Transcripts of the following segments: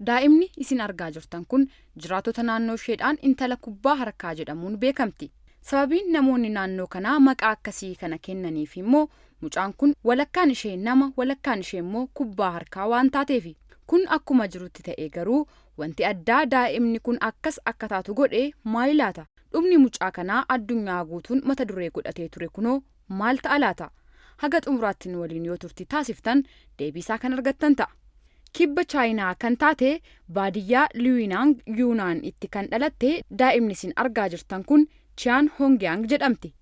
Daa'imni isin argaa jirtan kun jiraattota naannoo isheedhaan intala kubbaa harkaa jedhamuun beekamti. Sababiin namoonni naannoo kanaa maqaa akkasii kana kennaniif immoo mucaan kun walakkaan ishee nama, walakkaan ishee immoo kubbaa harkaa waan taateefi. Kun akkuma jirutti ta'ee garuu wanti addaa daa'imni kun akkas akka taatu godhe maali laata? Dhumni mucaa kanaa addunyaa guutuun mata duree godhatee ture kunoo maal ta'a laata? Haga xumuraatti nu waliin yoo turtii taasiftan deebiisaa kan argattan ta'a. Kibba Chaayinaa kan taate baadiyyaa Liuyinaang Yuunaan itti kan dhalatte daa'imni isin argaa jirtan kun Chiyaan Hongiyaang jedhamti.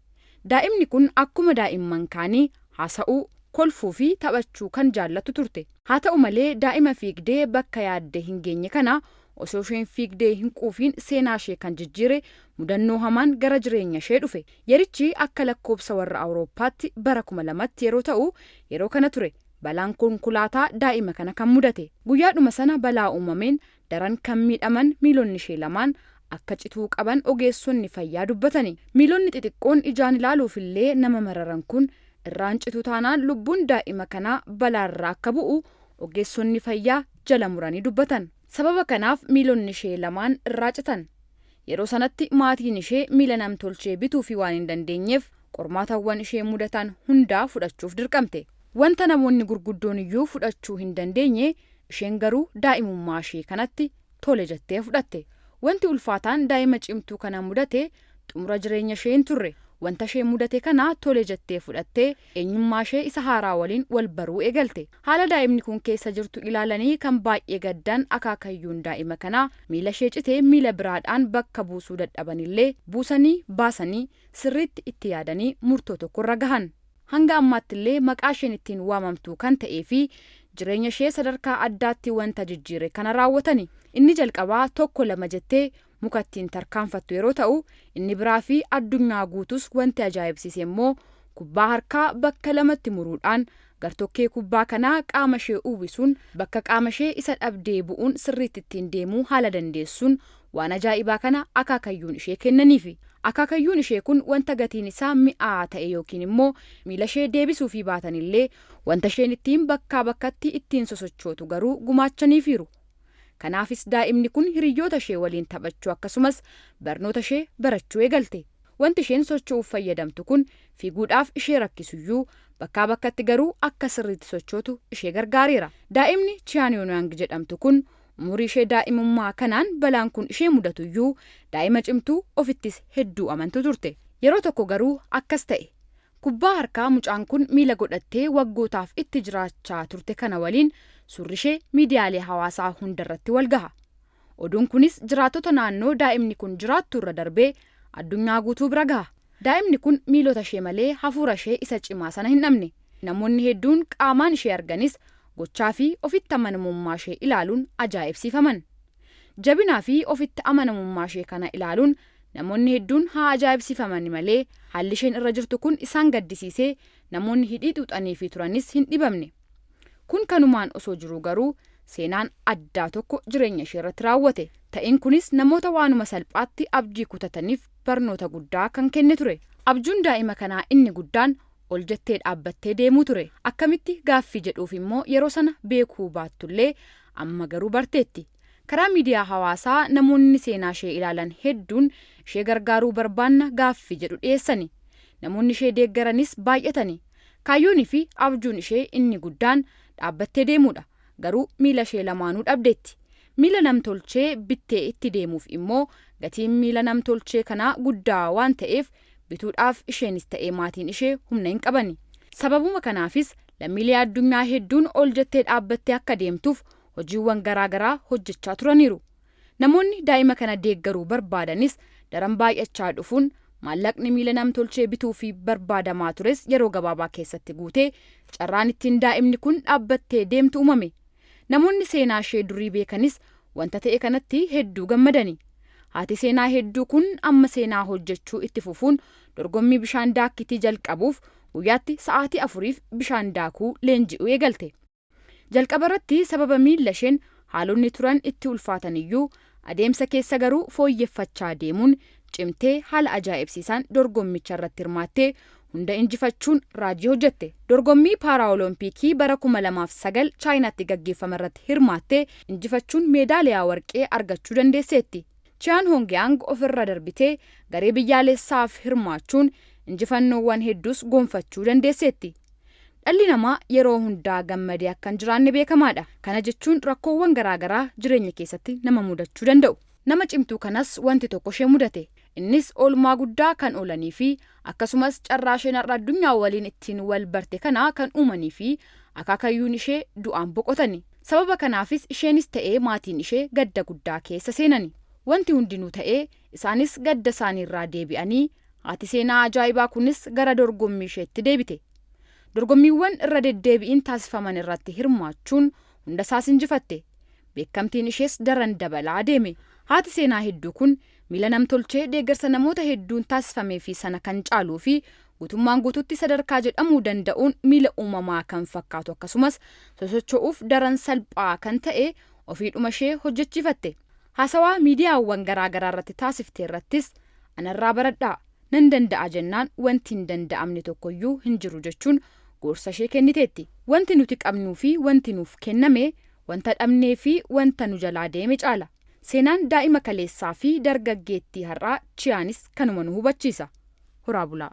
Daa'imni kun akkuma daa'imman kaanii haasa'uu, kolfuu fi taphachuu kan jaallattu turte. Haa ta'u malee daa'ima fiigdee bakka yaadde hin geenye kana osoo isheen fiigdee hin quufiin seenaa ishee kan jijjiire mudannoo hamaan gara jireenya ishee dhufe. Yerichi akka lakkoobsa warra Awurooppaatti bara 2000tti yeroo ta'u, yeroo kana ture balaan konkolaataa daa'ima kana kan mudate. Guyyaadhuma sana balaa uumameen daran kan miidhaman miilonni ishee lamaan akka cituu qaban ogeessonni fayyaa dubbatani. Miilonni xixiqqoon ijaan ilaaluufillee nama mararan kun irraan citu taanaan lubbuun daa'ima kanaa balaarra akka bu'u ogeessonni fayyaa jala muranii dubbatan. Sababa kanaaf miilonni ishee lamaan irraa citan. Yeroo sanatti maatiin ishee miila namtolchee bituufii waan hin dandeenyeef qormaatawwan ishee mudatan hundaa fudhachuuf dirqamte. Wanta namoonni gurguddoon iyyuu fudhachuu hin dandeenye isheen garuu daa'imummaa ishee kanatti tole jettee fudhatte. Wanti ulfaataan daa'ima cimtuu kana mudate xumura jireenya ishee hin turre. Wanta ishee mudate kana tole jettee fudhattee eenyummaa ishee isa haaraa waliin wal baruu eegalte. Haala daa'imni kun keessa jirtu ilaalanii kan baay'ee gaddan akaakayyuun daa'ima kanaa miila ishee cite miila biraadhaan bakka buusuu dadhabanillee buusanii baasanii sirriitti itti yaadanii murtoo tokkorra gahan. Hanga ammaattillee maqaa isheen ittiin waamamtu kan ta'ee fi jireenya ishee sadarkaa addaatti wanta jijjiire kana raawwatani. Inni jalqabaa tokko lama jettee muka ittiin tarkaanfattu yeroo ta'u, inni biraa fi addunyaa guutus wanti ajaa'ibsiise immoo kubbaa harkaa bakka lamatti muruudhaan gartokkee kubbaa kanaa qaama ishee uwwisuun bakka qaama ishee isa dhabdee bu'uun sirriitti ittiin deemuu haala dandeessuun waan ajaa'ibaa kana akaakayyuun ishee kennaniifi. Akaakayyuun ishee kun wanta gatiin isaa mi'aa ta'e yookiin immoo miila ishee deebisuufii baatanillee wanta isheen ittiin bakkaa bakkatti ittiin sosochootu garuu gumaachaniifiiru. Kanaafis daa'imni kun hiriyyoota ishee waliin taphachuu akkasumas barnoota ishee barachuu eegalte. Wanti isheen socho'uuf fayyadamtu kun fiiguudhaaf ishee rakkisuyyuu bakkaa bakkatti garuu akka sirriitti sochootu ishee gargaareera. Daa'imni Chiyaaniyoonaang jedhamtu kun umurii ishee daa'imummaa kanaan balaan kun ishee mudatuyyuu daa'ima cimtuu ofittis hedduu amantu turte. Yeroo tokko garuu akkas ta'e. Kubbaa harkaa mucaan kun miila godhattee waggootaaf itti jiraachaa turte kana waliin suurri ishee miidiyaalee hawaasaa hundarratti wal gaha. Oduun kunis jiraattota naannoo daa'imni kun jiraattu irra darbee addunyaa guutuu bira gaha. Daa'imni kun miilota ishee malee hafuura ishee isa cimaa sana hin dhabne. Namoonni hedduun qaamaan ishee arganis gochaa fi ofitti amanamummaa ishee ilaaluun ajaa'ibsiifaman. Jabinaa fi ofitti amanamummaa ishee kana ilaaluun namoonni hedduun haa ajaa'ibsiifamani malee haalli isheen irra jirtu kun isaan gaddisiisee namoonni hidhii xuuxaniifii turanis hin dhibamne. Kun kanumaan osoo jiruu garuu seenaan addaa tokko jireenya ishee irratti raawwate. Ta'iin kunis namoota waanuma salphaatti abdii kutataniif barnoota guddaa kan kenne ture. Abjuun daa'ima kanaa inni guddaan ol jettee dhaabbattee deemuu ture. Akkamitti gaaffii jedhuuf immoo yeroo sana beekuu baattullee amma garuu barteetti. Karaa miidiyaa hawaasaa namoonni seenaa ishee ilaalan hedduun ishee gargaaruu barbaanna gaaffii jedhu dhiyeessani. Namoonni ishee deeggaranis baay'atani. Kaayyoonii fi abjuun ishee inni guddaan dhaabbattee deemuudha. Garuu miila ishee lamaanuu dhabdeetti. Miila namtolchee bittee itti deemuuf immoo gatiin miila namtolchee kanaa guddaa waan ta'eef bituudhaaf isheenis ta'ee maatiin ishee humna hin qabani. Sababuma kanaafis lammiilee addunyaa hedduun ol jettee dhaabbattee akka deemtuuf hojiiwwan garaa garaa hojjechaa turaniiru. Namoonni daa'ima kana deeggaruu barbaadanis daran baay'achaa dhufuun maallaqni miila namtolchee bituufii barbaadamaa tures yeroo gabaabaa keessatti guutee carraan ittiin daa'imni kun dhaabbattee deemtu uumame. Namoonni seenaa ishee durii beekanis wanta ta'e kanatti hedduu gammadani. Haati seenaa hedduu kun amma seenaa hojjechuu itti fufuun dorgommii bishaan daakkitii jalqabuuf guyyaatti sa'aatii 4f bishaan daakuu leenji'uu eegalte. Jalqaba irratti sababa miilla isheen haalonni turan itti ulfaataniyyuu adeemsa keessa garuu fooyyeffachaa deemuun cimtee haala ajaa'ibsiisaan dorgommicha irratti hirmaattee Hunda injifachuun raajii hojjette. Dorgommii Paaraolompikii bara 2009 Chaayinaatti gaggeeffame irratti hirmaattee injifachuun meedaaliyaa warqee argachuu dandeesseetti. Chiyaan Hongiyaang ofirra darbitee garee biyyaalessaaf hirmaachuun injifannoowwan hedduus gonfachuu dandeesseetti. Dhalli namaa yeroo hundaa gammadee akka hin jiraanne beekamaadha. Kana jechuun rakkoowwan garaagaraa jireenya keessatti nama mudachuu danda'u. Nama cimtuu kanas wanti tokko ishee mudate. Innis oolmaa guddaa kan oolanii fi akkasumas carraa isheen har'a addunyaa waliin ittiin wal barte kana kan uumanii fi akaakayyuun ishee du'aan boqotani. Sababa kanaafis isheenis ta'ee maatiin ishee gadda guddaa keessa seenani. Wanti hundinuu ta'ee isaanis gadda isaaniirraa deebi'anii haati seenaa ajaa'ibaa kunis gara dorgommii isheetti deebite. Dorgommiiwwan irra deddeebi'iin taasifaman irratti hirmaachuun hunda isaas injifatte. Beekamtiin ishees daran dabalaa deeme. Haati seenaa hedduu kun miila namtolchee deeggarsa namoota hedduun taasifamee fi sana kan caaluu fi guutummaan guututti sadarkaa jedhamuu danda'uun miila uumamaa kan fakkaatu akkasumas sosocho'uuf daran salphaa kan ta'e ofiidhuma ishee hojjechiifatte. Haasawaa miidiyaawwan garaagaraa irratti taasifte irrattis anarraa baradhaa nan danda'a jennaan wanti hin danda'amne tokkoyyuu hin jiru jechuun gorsa ishee kenniteetti. Wanti nuti qabnuu fi wanti nuuf kenname wanta dhabnee fi wanta nu jalaa deeme caala. Seenaan daa'ima kaleessaa fi dargaggeettii har'aa Chiyaanis kanuma nu hubachiisa. Horaa bulaa.